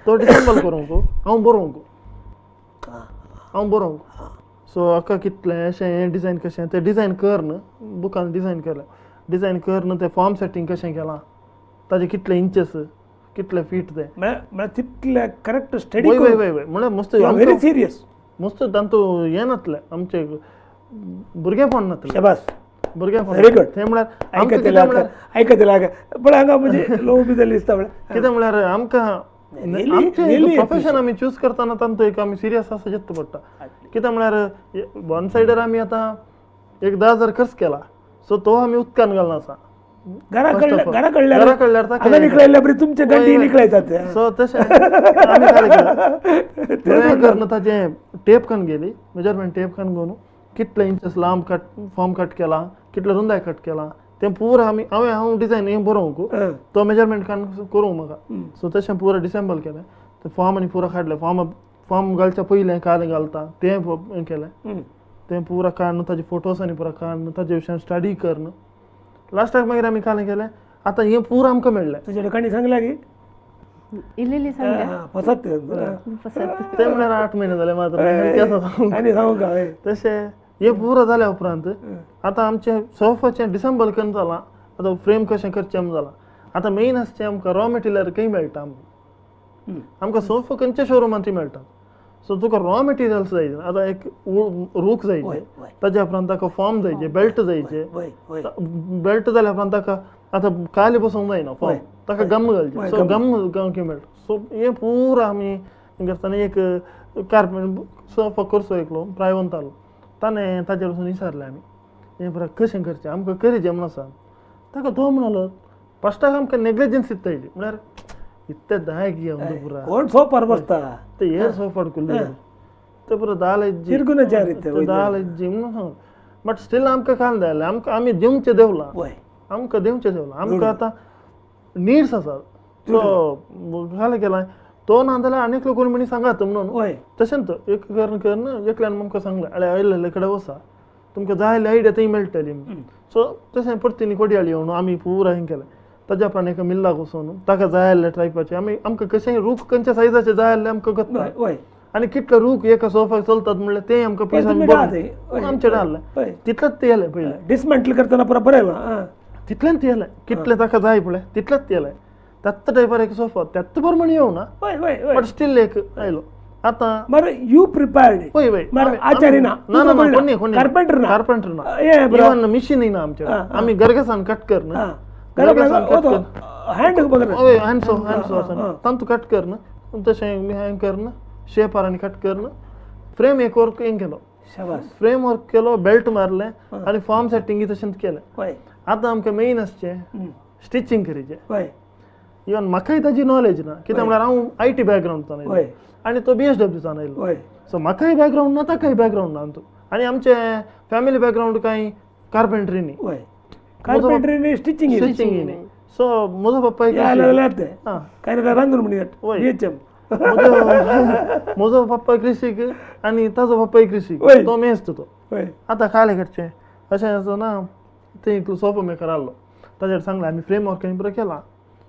तो डिसेंबल करूंक हांव बरोवंक हांव बरोवंक. सो हाका कितलें अशें हें डिजायन कशें तें डिजायन कर न्हू बुकान डिजायन केलें डिजायन कर न्हू तें फॉर्म सेटींग कशें केलां ताजे कितले इंचस कितले फीट ते म्हळ्यार तितले करेक्ट स्टडी वय वय वय वय म्हळ्यार मस्त व्हेरी सिरियस मस्त तांतू हें नासलें आमचें भुरगेपण नासलें शाबास भुरगेपण व्हेरी गुड. तें म्हळ्यार आयकतले आयकतले पण हांगा म्हणजे लोक बी जाल्ले दिसता म्हळ्यार कितें म्हळ्यार आमकां आमचें प्रोफेशन आमी चूज करतना तांतू एक आमी सिरियस आसा चिंतचें पडटा. कितें म्हळ्यार वन सायडर आमी आतां एक 10,000 खर्च केला सो तो आमी उदकान घालना आसा घरा कडल्यार तुमचे गड्डी निकळायतात. सो तशें आमी ताजें टेप कन गेली मेजरमेंट टेप कन घेवन कितले इंचस लांब कट फॉर्म कट केला कितले रुंदाय कट केला तें पुरा आमी हांवें हांव डिजायन हें बरोवंक तो मेजरमेंट काडून करूंक म्हाका. सो तशें पुरा डिसेंबल केलें तें फॉर्म आनी पुरा काडलें फॉर्म फॉर्म घालच्या पयलें कालें घालता तें हें केलें तें पुरा काडून ताजे फोटोज आनी पुरा काडून ताजे विशयान स्टडी करून लास्टाक मागीर आमी कालें केलें. आतां हें पुरा आमकां मेळ्ळें. तुजे काणी सांगल्या की इल्ली सांगल्या पसत तें म्हळ्यार 8 म्हयने जाले मात्र आनी सांगू का तशें हें पुरा जाल्या उपरांत आतां आमचें सोफाचें डिसेंबल करून जालां आतां फ्रेम कशें करचें आम जालां. आतां मेन आसचें आमकां रॉ मटेरियल खंय मेळटा आमकां आमकां सोफा खंयच्या शोरुमांत मेळटा. सो तुका रॉ मटेरियल्स जाय आतां एक रूख जायचे ताज्या उपरांत ताका फॉर्म जायचे बेल्ट जायचे बेल्ट जाल्या उपरांत ताका आतां काली बसोवंक जायना फॉर्म ताका गम घालचें सो गम खंय मेळटा. सो हें पुरा आमी करतना एक कार्पेंट सोफा करचो एकलो प्रायवंत आसलो ताणें ताजेर वचून विचारलें आमी हें पुरा कशें करचें आमकां करीचें म्हणून आसा. ताका तो म्हणलो फस्टाक आमकां नेग्लिजन्स इत्ता येयली म्हळ्यार इतले दाय घेवन पुरा कोण सोफार बसता ते हेर सोफार कुल्ले ते पुरा दाल दाल जी म्हणून सांग बट स्टील आमकां काल जाय आमकां आमी दिवचें देवलां आमकां दिवचें देवलां आमकां आतां निड्स आसा. सो काल केलां तो ना जाल्यार आनी एकलो कोण म्हणी सांगात म्हणून तशें तो एक करून करून एकल्यान आमकां सांगलें आळे आयिल्ले कडेन वसा तुमकां जाय जाल्यार आयडिया थंय मेळटली. सो तशें परतीन कोडयाळी येवन आमी पुरा हें केलें ताज्या उपरांत एका मिल्लाक वचून ताका जाय आसले टायपाचे आमी आमकां कशें रूख खंयच्या सायजाचे जाय आसले आमकां करता आनी कितले रूख एका सोफाक चलतात म्हणल्यार तें आमकां पयशे आमचें आसलें तितलेंच तें येलें पयलें डिसमेंटल करतना पुरा बरें तितलेंच तें येलें कितलें ताका जाय पळय तितलेंच तें येलें त्याच टायपार एक सोफा त्याच प्रमाणे येवना बट स्टील एक आयलो. आतां बरें you prepared वय वय आचारी ना ना कोणी कार्पेंटर ना कार्पेंटर ना इवन मिशीनय ना आमचे आमी गरगसान कट कर हँड हय हँड सो हँड सो आसा तांतू कट कर तशें हें कर शेपार आनी कट कर फ्रेम एक वर्क हें केलो फ्रेम वर्क केलो बेल्ट मारलें आनी फॉर्म सेटींग तशेंच केलें. आतां आमकां मेन आसचें स्टिचींग करीचें. इवन म्हाकाय ताजी नॉलेज ना कित्याक म्हळ्यार हांव I T बॅकग्रावंडान आयलो आनी तो BSWसान आयलो सो म्हाकाय बॅकग्रावंड ना ताकाय बॅकग्रावंड ना आनी आमचे फॅमिली बॅकग्रावंड कांय कार्पेंट्री न्ही कार्पेंट्री स्टिचींग स्टिचींग न्ही. सो म्हजो पप्पा म्हजो पप्पा कृषीक आनी ताजो पप्पाय कृषीक तो मेस्त तो. आतां खालें करचें अशें आसा ना थंय एकलो सोफा मेकर आसलो ताजेर सांगलें आमी फ्रेम वर्क आनी बरें केलां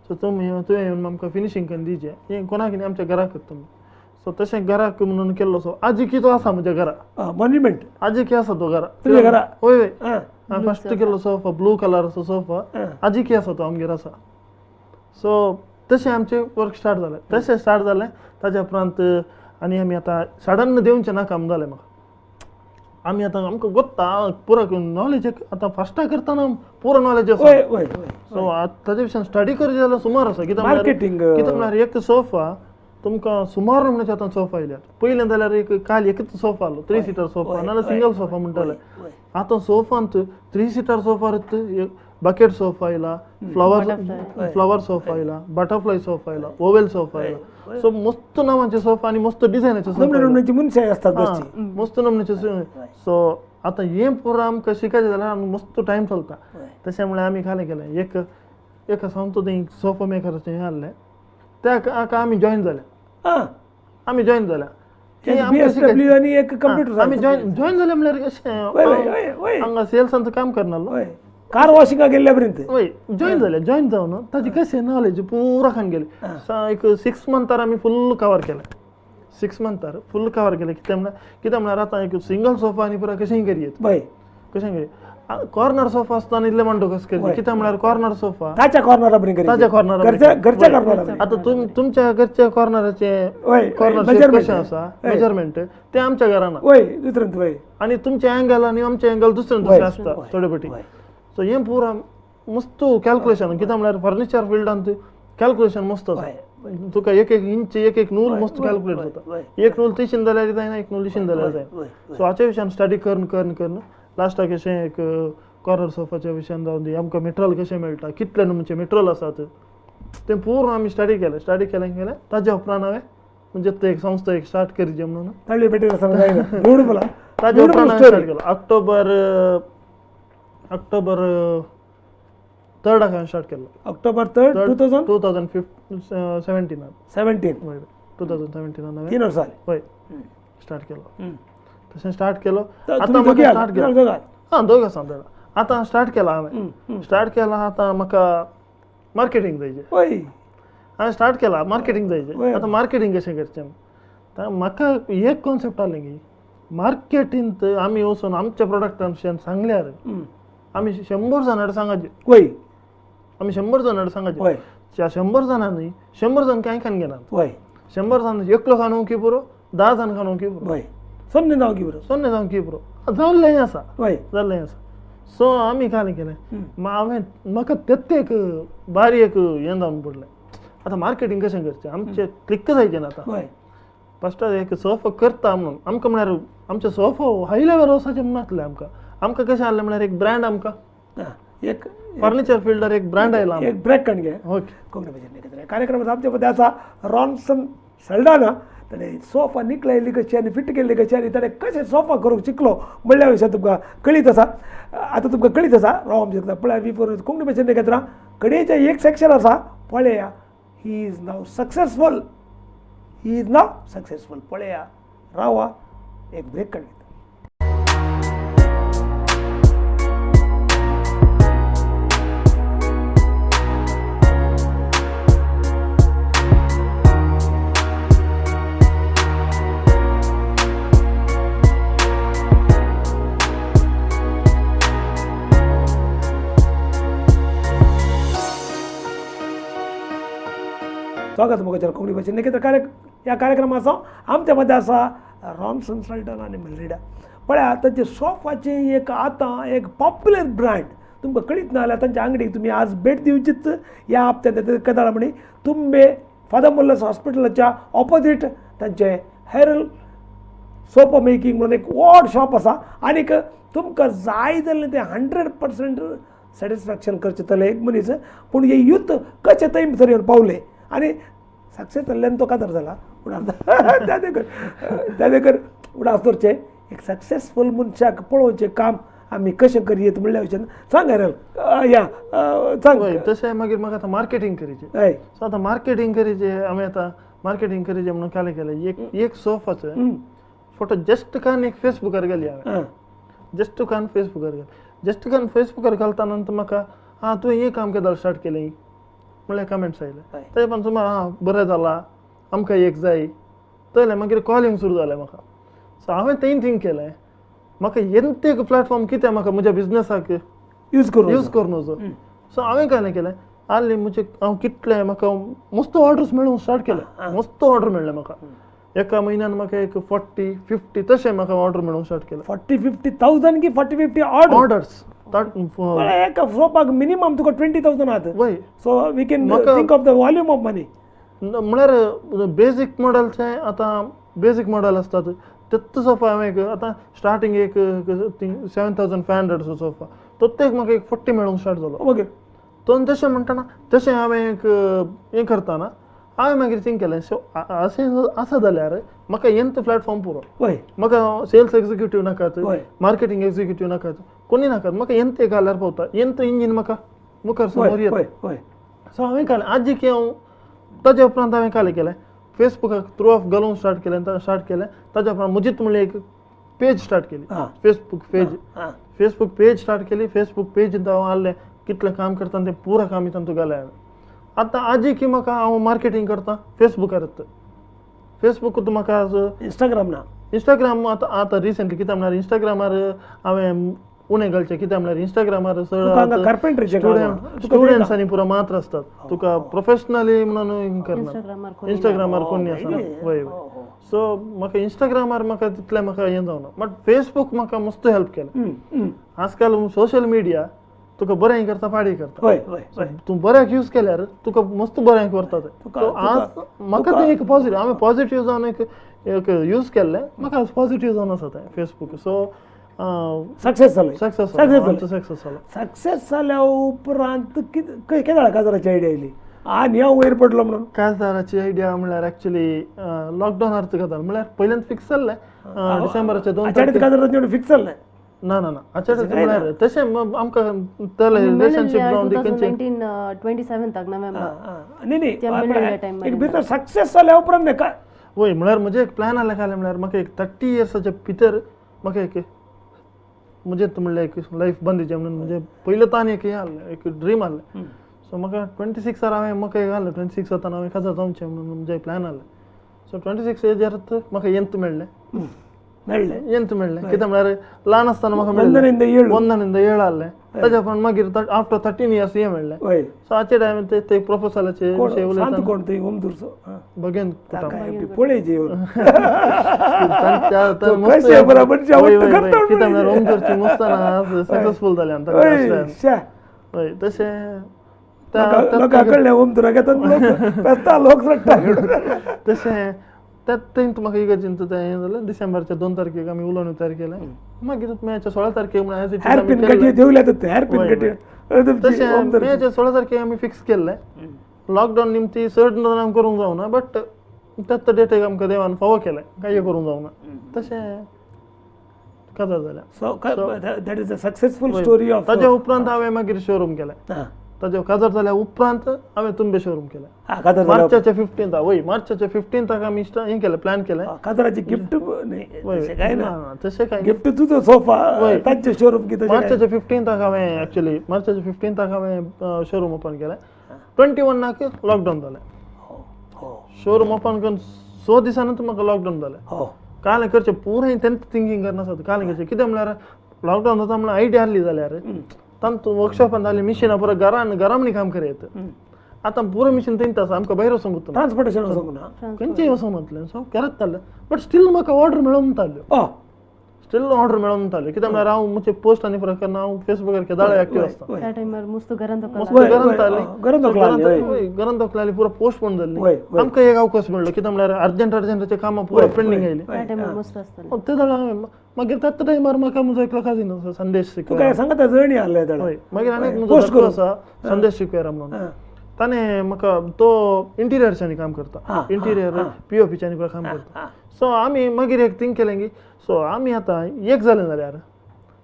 सो तुमी तुवें येवन आमकां फिनिशींग करून दिवचें हें कोणाक न्ही आमच्या घराक तुमी. सो तशें घराक म्हणून केल्लो सो आजिकी तो आसा म्हज्या घरा मॉन्युमेंट आजिकी आसा तो घरा तुज्या घरा वय वय हांवें फस्ट केल्लो सोफा ब्लू कलराचो सोफा आजिकी आसा तो आमगेर आसा. सो तशें आमचें वर्क स्टार्ट जालें तशें स्टार्ट जालें ताज्या उपरांत आनी आमी आतां सडन दिवचें ना काम जालें म्हाका आमी आतां आमकां गोत्ता पुरा नॉलेज आतां फस्टा करतना पुरो नॉलेज आसा. सो ताजे विशयान स्टडी करचे जाल्यार सुमार आसा कित्याक म्हळ्यार एक सोफा तुमकां सुमार म्हणचे आतां सोफा आयल्यात पयलें जाल्यार एक काल एकच सोफा आसलो 3 सीटर सोफा नाजाल्यार सिंगल सोफा म्हणटाले. आतां सोफांत 3 सीटर सोफार बकेट सोफा आयला फ्लावर सोफा आयला बटरफ्लाय सोफा आयला ओवेल सोफा आयला. सो मस्त नांवांचे सोफा आनी मस्त डिजायनाचे सोफा आसतात मस्त नमण्याचे. सो आतां हें पुरा आमकां शिकायचें जाल्यार आमकां मस्त टायम चलता. तशें म्हळ्यार आमी खालें केलें एक एका सांगतो थंय सोफा मेकराचें हें आसलें त्या आमी जॉयन जाले आमी जॉयन जाल्या आमी जॉयन जॉयन जाले म्हणल्यार अशें हांगा सेल्सांत काम करनासलो कार वॉशिंगाक गेल्ले पर्यंत वय जॉईन जाले. जॉईन जावन ताजी कशें नॉलेज पुरा खान गेली. एक 6 मंथार आमी फुल कवर केलें. 6 मंथार फुल कवर केलें. कितें म्हळ्यार कितें म्हळ्यार आतां एक सिंगल सोफा आनी पुरा कशेंय करयेत, वय कशें करयेत. कॉर्नर सोफा आसतना इल्लें म्हणटा कशें करचें, कितें म्हळ्यार कॉर्नर सोफा ताच्या कॉर्नरा बरी करची, ताच्या कॉर्नरा घरच्या कॉर्नरा. आतां तुमच्या घरच्या कॉर्नराचे कॉर्नर शेप कशें आसा मेजरमेंट तें आमच्या घरान वय दुसरें वय, आनी तुमचे एंगल आनी आमचे एंगल दुसरें दुसरें आसता थोडे पटी. सो हें पुरा मस्त कॅल्कुलेशन. कितें म्हळ्यार फर्निचर फिल्डांत कॅल्कुलेशन मस्त आसा. तुका एक एक इंच एक एक नूल मस्त कॅल्कुलेट जाता. एक नूल तिशीन जाल्यार जायना, एक नूल इशीन जाल्यार जायना. सो हाच्या विशयान स्टडी करून करून करून लास्टाक अशें एक कॉर्नर सोफाच्या विशयान जावन दी आमकां मेटेरियल कशें मेळटा, कितले नमूचे मेटेरियल आसात तें पूर्ण आमी स्टडी केलें. स्टडी केलें केलें ताज्या उपरांत हांवें म्हणजे ते एक संस्था एक स्टार्ट करची म्हणून ताज्या उपरांत हांवें स्टार्ट केलो. ऑक्टोबर 3 हांवें स्टार्ट केलो. ऑक्टोबर 3 2017 17 2017 3 वर्सां हय स्टार्ट केलो. तशें स्टार्ट केलो. आतां म्हाका स्टार्ट केलो. हां दोग आसा. आतां स्टार्ट केला हांवें. स्टार्ट केला आतां म्हाका मार्केटींग जायचें. हय हांवें स्टार्ट केला मार्केटींग जायचें. आतां मार्केटींग कशें करचें, म्हाका एक कॉन्सेप्ट आसलें की मार्केटींत आमी वचून आमच्या प्रोडक्टान सांगल्यार आमी 100 जाणां सांगाचें. वय आमी 100 जाणां सांगाचें. त्या 100 जाणांनी 100 जाण कांय खान घेनात. वय 100 जाण एकलो खाणू की पुरो, 10 जाण खाणू की पुरो, वय सोन्ने जावं की पुरो, सोन्ने जावं की पुरो, जाल्लें आसा. वय जाल्लें आसा. सो आमी कांय केलें, हांवें म्हाका तेत्त एक बारी एक हें जावन पडलें. आतां मार्केटींग कशें करचें, आमचें क्लिक जायचें ना. आतां फस्ट एक सोफा करता म्हणून आमकां म्हळ्यार आमचें सोफा हाय लेवल वचपाचें म्हणून नासलें आमकां. आमकां कशें आसलें म्हळ्यार एक ब्रँड, आमकां एक फर्निचर फिल्डार एक ब्रँड आयला, एक ब्रेक काडून घे. ओके कोंकणी भाशेन कार्यक्रमात आमचे मदें आसा रॉन्सन सल्डाना. ताणें सोफा निकळयल्ली कशी आनी फिट केल्ली कशी आनी ताणें कशें सोफा करूंक शिकलो म्हणल्या विशय तुमकां कळीत आसा. आतां तुमकां कळीत आसा राव आमचे पळया वी फोर कोंकणी भाशेन घेतना कडेचें एक सेक्शन आसा पळया. He is now successful, he is now successful. पळया रावा एक ब्रेक काडून. स्वागत मोगाच्या कोंकणी भाशेन निकेतर कार्य ह्या कार्यक्रमाचो आमच्या मदें आसा रॉन्सन सल्टन आनी मेलरिडा. पळया तांचे सोफाचें एक आतां एक पॉप्युलर ब्रँड तुमकां कळीत ना जाल्यार तांच्या आंगडीक तुमी आज भेट दिवचीच. ह्या हप्त्यांत कदाळ म्हणी तुंबे फादर मुल्लस हॉस्पिटलाच्या ऑपोजीट तांचें हेरल सोफा मेकिंग म्हणून एक व्हड शॉप आसा आनीक तुमकां जाय जाल्यार तें 100% सॅटिस्फॅक्शन करचें जालें एक मनीस. पूण हे यूथ कशें थंय भितर येवन पावले आनी सक्सेस जाल्ल्यान तो काजार जाला. पूण आतां त्या देखून उडास दवरचें एक सक्सेसफूल मनशाक पळोवचें काम आमी कशें करयेत म्हणल्या विशयान सांग हॅरल या सांग. तशें मागीर म्हाका आतां मार्केटींग करचें. हय सो आतां मार्केटींग करचें आमी आतां मार्केटींग करचें म्हणून कालें केलें. एक एक सोफाचो फोटो जस्ट कान एक फेसबुकार घाली हांवें. जस्ट कान फेसबुकार घाली, जस्ट कान फेसबुकार घालता नंतर म्हाका आं तुवें हें काम केदाळ स्टार्ट केलें म्हणल्यार कमेंट्स आयले. ते पण सुमार आं बरें जालां आमकां एक जाय तयलें. मागीर कॉलिंग सुरू जालें म्हाका. सो हांवें तें थिंक केलें म्हाका एंत एक प्लॅटफॉर्म कितें म्हाका म्हज्या बिजनसाक यूज करूं यूज करून वचो. सो हांवें कांय केलें आसलें म्हजे हांव कितलें म्हाका मस्त ऑर्डर्स मेळूंक स्टार्ट केलें. मस्त ऑर्डर मेळ्ळें म्हाका एका म्हयन्यान म्हाका एक 40-50 तशें म्हाका ऑर्डर मेळूंक स्टार्ट केलें. 40-50,000 की 40-50 ऑर्डर्स ऑर्डर्स एका सोफाक मिनिमम तुका 20,000 आहा. वय so we can think of the volume of money. म्हळ्यार बेजीक मॉडलचे आतां बेजीक मॉडल आसतात तेत्त सोफा हांवें एक आतां स्टार्टींग एक 7,500 सोफा तो एक म्हाका एक 40 मेळूंक स्टार्ट जालो. ओके तो तशें म्हणटना तशें हांवें एक हें करतना हांवें मागीर थिंक केलें सो अशें आसा जाल्यार म्हाका एंत प्लॅटफॉर्म पुरो. वय म्हाका सेल्स एक्झिक्युटीव नाकात, मार्केटींग एक्झिक्युटीव नाकात, कोणी नाकात, म्हाका एंत एक घाल्यार पावता, एंत इंजीन म्हाका मुखार समोर येता. सो हांवें कालें आजी की हांव ताज्या उपरांत हांवें कालें केलें फेसबुकाक थ्रू ऑफ घालूंक स्टार्ट केलें स्टार्ट केलें. ताज्या उपरांत म्हजीच म्हणल्यार एक पेज स्टार्ट केली, Facebook page. Facebook page start केली. फेसबूक पेज हांव आहलें कितलें काम करता तें पुरा काम तातूंत घालें हांवें. आतां आजी की म्हाका हांव मार्केटींग करता फेसबुकारच. फेसबूक म्हाका इंस्टाग्राम ना, इंस्टाग्राम आतां आतां रिसेंटली कितें म्हणल्यार इंस्टाग्रामार हांवें उणें घालचें. कितें म्हणल्यार इंस्टाग्रामार चड स्टुडंट्स आनी पुरो मात्र आसतात, तुका प्रोफेशनली म्हणून करना इंस्टाग्रामार कोण आसना. वय वय. सो म्हाका इंस्टाग्रामार म्हाका तितलें म्हाका हें जावना, बट फेसबूक म्हाका मस्त हेल्प केलें. आजकाल सोशल मिडिया तुका बरें करता पाडी करता, तूं बऱ्याक यूज केल्यार तुका मस्त बऱ्याक व्हरता तें. आज म्हाका तें एक पॉझिटिव्ह, हांवें पॉझिटिव्ह जावन एक एक यूज केल्लें, म्हाका आज पॉझिटिव्ह जावन आसा तें फेसबूक. सो सक्सेस जालो, सक्सेस सक्सेस जालो. सक्सेस जाल्या उपरांत कितें केदाळ काजाराची आयडिया आयली आनी हांव वयर पडलो म्हणून? काजाराची आयडिया म्हणल्यार एक्चुली लॉकडावन अर्थ गजाल म्हणल्यार पयल्यान फिक्स जाल्लें डिसेंबराचे 2 तारखेर काजाराचें फिक्स जाल्लें. ना ना ना आचार्य म्हणल्यार तशें आमकां रिलेशनशीप जावन 2027 नोव्हेंबर. न्ही न्ही एक भितर सक्सेस जाल्या उपरांत काय वय म्हणल्यार म्हजें एक प्लॅन आसलें काय म्हणल्यार म्हाका एक 30 इयर्साच्या भितर म्हाका एक म्हजें म्हणल्यार एक लायफ बंदीचें म्हणून म्हजें पयलें तान एक हें आहलें, एक ड्रीम आहलें. सो म्हाका 26 हांवें म्हाका एक आहलें 26 जातना हांवें काजार जावचें म्हणून म्हजें प्लॅन आहलें. सो 26 एजार म्हाका येंत मेळ्ळें, मेळ्ळें येंत मेळ्ळें. कितें म्हणल्यार ल्हान आसतना म्हाका मेळ्ळें 1 7 आहलें, ताज्या उपरांत मागीर आफ्टर 13 इयर्स हें मेळ्ळें. सो आचे टायम ते प्रपोजलाचे विशय उलयतना बगेन पळयचे कितें म्हणल्यार ओमदूरची मस्त सक्सेसफूल जालें आनी हय तशें तशें त्यात म्हाका इगर्जीन हें जालें. डिसेंबरच्या 2 तारखेक आमी उलोवन तयार केलें, मागीर मेच्या 16 तारखेक तशें मेच्या 16 तारखेक आमी फिक्स केल्लें. लॉकडावन निमती चड आमकां करूंक जावना, बट त्याच डेटेक आमकां देवान फावो केलें, कांय करूंक जावना, तशें काजार जालें. That is a successful story of. ताज्या उपरांत हांवें मागीर शोरूम केलें. ताज्या काजार जाल्या उपरांत हांवें तुंबे शोरूम केलें मार्चाच्या 15 वय. मार्चाच्या 15 आमी हें केलें, प्लॅन केलें. काजाराची गिफ्ट तशें कांय गिफ्ट तुजो सोफा तांचे शोरूम कितें. मार्चाच्या 15 हांवें एक्चुअली मार्चाच्या 15 हांवें शोरूम ओपन केलें. 21 लॉकडावन जालें. शोरूम ओपन करून 6 दिसांनी म्हाका लॉकडावन जालें. काल करचें पुराय तेंच थिंकींग करना काल करचें कितें म्हणल्यार लॉकडावन जाता म्हणल्यार आयडिया आहली जाल्यार तांतू वर्कशॉपान जाली मिशिनां पुरो घरान घरामनी काम करयत. आतां पुरो मिशीन थंयच आसा, आमकां भायर वचोंक उरता, ट्रान्सपोर्टेशन वचोंक ना, खंयचेय वचोंक नातलें. सो घरात जालें, बट स्टील म्हाका ऑर्डर मेळोन जाल्यो, स्टील ऑर्डर मेळोन जाल्यो. कित्याक म्हणल्यार हांव म्हजे पोस्ट आनी फरक करना, हांव फेसबुकार केदाळ एक्टीव आसता. घरान दोखलाली पुरो पोस्ट पण जाल्ली. आमकां एक अवकाश मेळ्ळो कित्याक म्हणल्यार अर्जंट अर्जंटाचे कामां पुरो पेंडींग आयली ते जाल्यार हांवें मागीर त्याच टायमार म्हाका म्हजो एकलो काजीन आसा संदेश सिक्वेरा, सांगता जळणी आहले. हय मागीर आनी एक म्हजो धाकटो आसा संदेश सिक्वेरा म्हणून, ताणें म्हाका तो इंटिरियर्सांनी काम करता, इंटिरियर पीओपीच्यानी काम करता. सो आमी मागीर एक थिंक केलें की सो आमी आतां एक जालें जाल्यार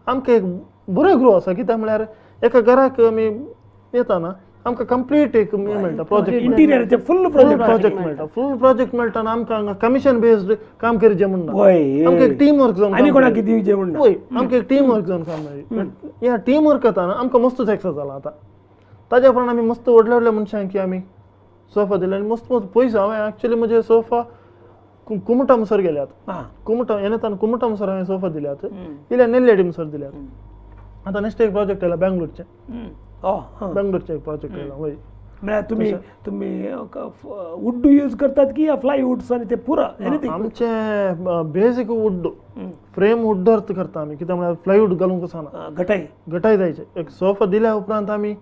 आमकां एक बरो ग्रो आसा. कित्याक म्हणल्यार एका घराक आमी येताना आमकां कंप्लीट एक मेळटा प्रोजेक्ट, इंटिरियराचे फुल प्रोजेक्ट मेळटा, फूल प्रोजेक्ट मेळटा. आनी आमकां हांगा कमिशन बेस्ड काम करचें म्हण ना, आमकां एक टीम वर्क जावन आनी कोणाक दिवचें म्हण ना. वय आमकां एक टीम वर्क जावन काम मेळ्ळें. ह्या टीम वर्क जाता आमकां मस्त सक्सेस जाला. आतां ताज्या उपरांत आमी मस्त व्हडल्या व्हडल्या मनशांक आमी सोफा दिले आनी मस्त मस्त पयसो. हांवें एक्चुअली म्हजे सोफा कुमुटा मुसर गेल्यात, कुमुटा येताना कुमुटा मुसर हांवें सोफा दिल्यात, इल्ल्या नेल्लेडी मुसर दिल्यात. आतां नेक्स्ट एक प्रोजेक्ट आयला बेंगलोरचें, बेंगलोरचें एक प्रोजेक्ट आयला. वय म्हळ्यार तुमी तुमी वुड यूज करतात की फ्लाय वुड्स आनी ते पुरा एनीथिंग? आमचे बेजीक वुड फ्रेम वुड अर्थ करता आमी, कित्याक म्हळ्यार फ्लायवूड घालूंक आसना, घटाय घटाय जायचे. एक सोफा दिल्या उपरांत आमी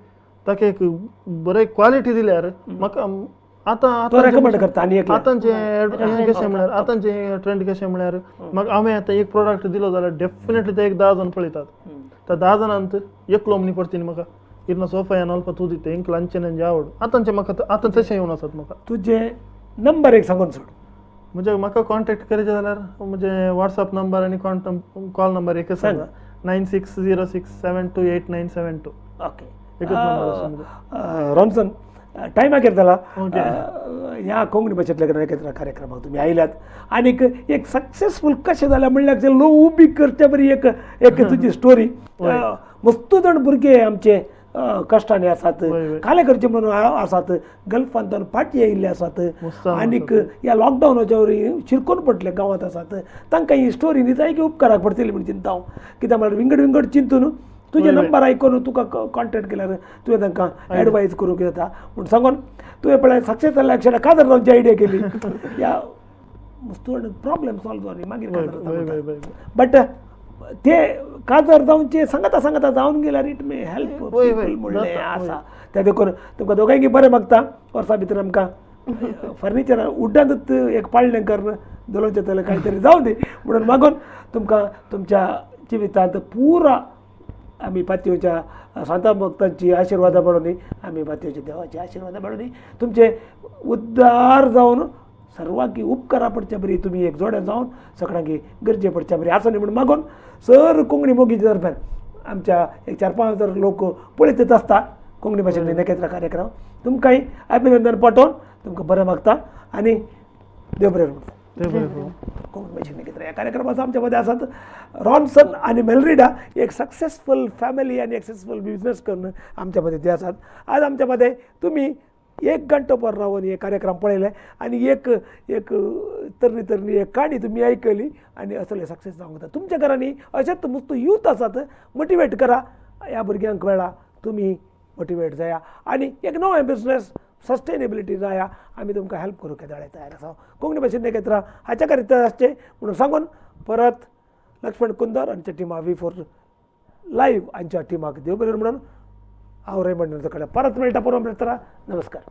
ताका एक बरे क्वालिटी दिल्यार म्हाका आतां रेकमेंड करता. आनी आतांचे हें कशें म्हळ्यार आतांचे ट्रेंड कशें म्हळ्यार म्हाका हांवें आतां एक प्रोडक्ट दिलो जाल्यार डेफिनेटली ते एक 10 जाण पळयतात, त्या 10 जाणांत एकलो म्हणी परतीन म्हाका इतना सोफा येन अल्प तूं दिता इंक लंचेन आवड. आतांचे म्हाका आतां तशें येवन आसात. म्हाका तुजें नंबर एक सांगून सोड. म्हणजे म्हाका कॉन्टेक्ट करचें जाल्यार म्हजें वॉट्सएप नंबर आनी कॉल नंबर एकच आसा, 9606728972. ओके एकच नंबर आसा म्हजो. रॉन्सन, टायमाचेर जाला. ह्या कोंकणी भाशेंतल्या एकत्र कार्यक्रमाक तुमी आयल्यात आनीक एक सक्सेसफूल कशें जालें म्हणल्यार लो उबी करचे बरी एक एक तुजी स्टोरी. मस्त जाण भुरगे आमचे कश्टांनी आसात, काले करचे म्हणून आसात, गल्फांतल्यान फाटी आयिल्ले आसात आनीक ह्या लॉकडावनाच्या वरी शिरकून पडले गांवांत आसात. तांकां ही स्टोरी निजायकी उपकाराक पडटली म्हण चिंता हांव. कित्याक म्हळ्यार विंगड विंगड चिंतून तुजे नंबर आयकून तुका कॉन्टेक्ट केल्यार तुवें तांकां एडवायज करूंक जाता म्हूण सांगून तुवें पळय सक्सेस जाल्ल्या अक्षरां काजार जावची आयडिया केली. ह्या मस्त प्रॉब्लेम सॉल्व जावन मागीर काजार जाता. बट ते काजार जावचे सांगता सांगता जावन गेल्यार it may help people म्हणलें आसा. त्या देखून तुमकां दोगांयकी बरें मागता. वर्सा भितर आमकां फर्निचर उड्डांतच एक पाळणें करून दवरचें जाल्यार कांय तरी जावं दी म्हणून मागून तुमकां तुमच्या जिवितांत पुरा आमी पातयेच्या सांता भक्तांची आशिर्वादां मेळोनी, आमी पातयेच्या देवाची आशिर्वादां मेळोनी, तुमचे उद्धार जावन सर्वांकी उपकारा पडच्या बरी तुमी एक जोड्या जावन सगळ्यांकी गरजे पडच्या बरी आसा न्ही म्हूण मागून सर कोंकणी मोगीच्या दरम्यान आमच्या एक 4-5 हजार लोक पळयतच आसता कोंकणी भाशेंतले नखेत्र कार्यक्रम. तुमकांय अभिनंदन पाठोवन तुमकां बरें मागता आनी देव बरें म्हणटा. कोंकणी भाशेंत नखेत्र ह्या कार्यक्रमाचो आमच्या मदें आसात रॉन्सन आनी मेलरिडा, एक सक्सेसफूल फॅमिली आनी सक्सेसफूल बिजनस करून आमच्या मदें ते आसात. आज आमच्या मदें तुमी एक घंटो पर रावन हे कार्यक्रम पळयले आनी एक एक तरणी तरणी एक काणी तुमी आयकली आनी असले सक्सेस जावंक जाता. तुमच्या घरांनी अशेंच मस्त यूथ आसात, मोटिवेट करा ह्या भुरग्यांक वेळा तुमी मोटिवेट जाया आनी एक नवें बिजनस सस्टेनेबिलिटी जाया. आमी तुमकां हेल्प करूंक केदोळे तयार आसा. कोंकणी भाशेन नखेत्रां हाच्या करिता आसचें म्हणून सांगून परत लक्ष्मण कुंदर आमच्या टिमा V4 live आमच्या टिमाक देव बरें म्हणून हांव रेमंड कडेन परत मेळटा. पुरो नमस्कार.